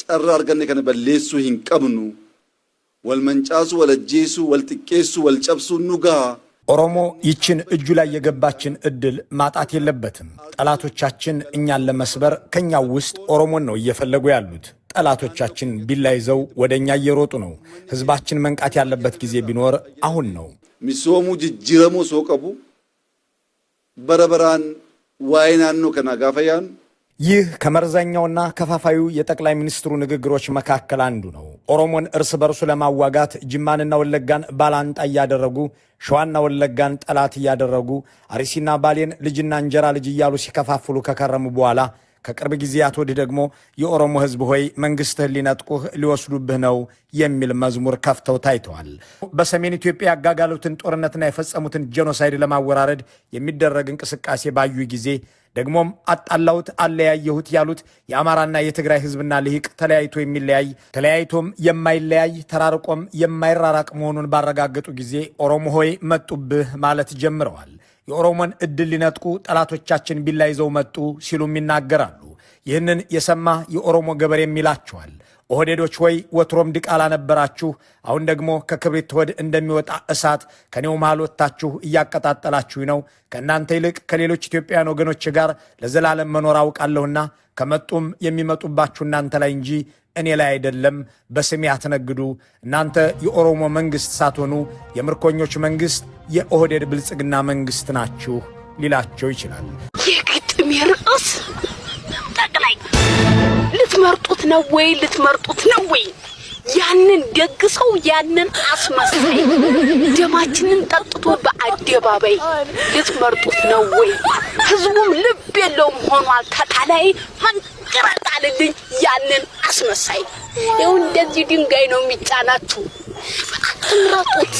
Carraa arganne kana balleessuu hin qabnu. Wal mancaasuu, wal ajjeesuu, wal xiqqeessuu, wal cabsuun nu gaha. ኦሮሞ ይችን እጁ ላይ የገባችን እድል ማጣት የለበትም። ጠላቶቻችን እኛን ለመስበር ከኛው ውስጥ ኦሮሞን ነው እየፈለጉ ያሉት። ጠላቶቻችን ቢላ ይዘው ወደ እኛ እየሮጡ ነው። ህዝባችን መንቃት ያለበት ጊዜ ቢኖር አሁን ነው። Misoomuu, jijjiiramuu osoo qabu bara baraan waa'ee naannoo kanaa gaafa yaadnu ይህ ከመርዘኛውና ከፋፋዩ የጠቅላይ ሚኒስትሩ ንግግሮች መካከል አንዱ ነው። ኦሮሞን እርስ በርሱ ለማዋጋት ጅማንና ወለጋን ባላንጣ እያደረጉ፣ ሸዋና ወለጋን ጠላት እያደረጉ፣ አርሲና ባሌን ልጅና እንጀራ ልጅ እያሉ ሲከፋፍሉ ከከረሙ በኋላ ከቅርብ ጊዜያት ወዲህ ደግሞ የኦሮሞ ሕዝብ ሆይ፣ መንግስትህን ሊነጥቁህ ሊወስዱብህ ነው የሚል መዝሙር ከፍተው ታይተዋል። በሰሜን ኢትዮጵያ ያጋጋሉትን ጦርነትና የፈጸሙትን ጄኖሳይድ ለማወራረድ የሚደረግ እንቅስቃሴ ባዩ ጊዜ ደግሞም አጣላሁት አለያየሁት ያሉት የአማራና የትግራይ ህዝብና ልሂቅ ተለያይቶ የሚለያይ፣ ተለያይቶም የማይለያይ፣ ተራርቆም የማይራራቅ መሆኑን ባረጋገጡ ጊዜ ኦሮሞ ሆይ መጡብህ ማለት ጀምረዋል። የኦሮሞን እድል ሊነጥቁ ጠላቶቻችን ቢላ ይዘው መጡ ሲሉም ይናገራሉ። ይህንን የሰማ የኦሮሞ ገበሬም ይላቸዋል። ኦህዴዶች ሆይ፣ ወትሮም ዲቃላ ነበራችሁ። አሁን ደግሞ ከክብሪት ሆድ እንደሚወጣ እሳት ከኔው መሃል ወጥታችሁ እያቀጣጠላችሁ ነው። ከእናንተ ይልቅ ከሌሎች ኢትዮጵያውያን ወገኖች ጋር ለዘላለም መኖር አውቃለሁና ከመጡም የሚመጡባችሁ እናንተ ላይ እንጂ እኔ ላይ አይደለም። በስሜ አትነግዱ። እናንተ የኦሮሞ መንግስት ሳትሆኑ የምርኮኞች መንግስት፣ የኦህዴድ ብልጽግና መንግስት ናችሁ ሊላቸው ይችላል። የግጥሜ ርዕስ ጠቅላይ ልትመርጡት ነው ወይ? ልትመርጡት ነው ወይ? ያንን ደግ ሰው፣ ያንን አስመሳይ፣ ደማችንን ጠጥቶ በአደባባይ ልትመርጡት ነው ወይ? ህዝቡም ልብ የለውም ሆኗል ተታላይ። መንቅረጣልልኝ ያንን አስመሳይ። ይኸው እንደዚህ ድንጋይ ነው የሚጫናችሁ። አትምረጡት።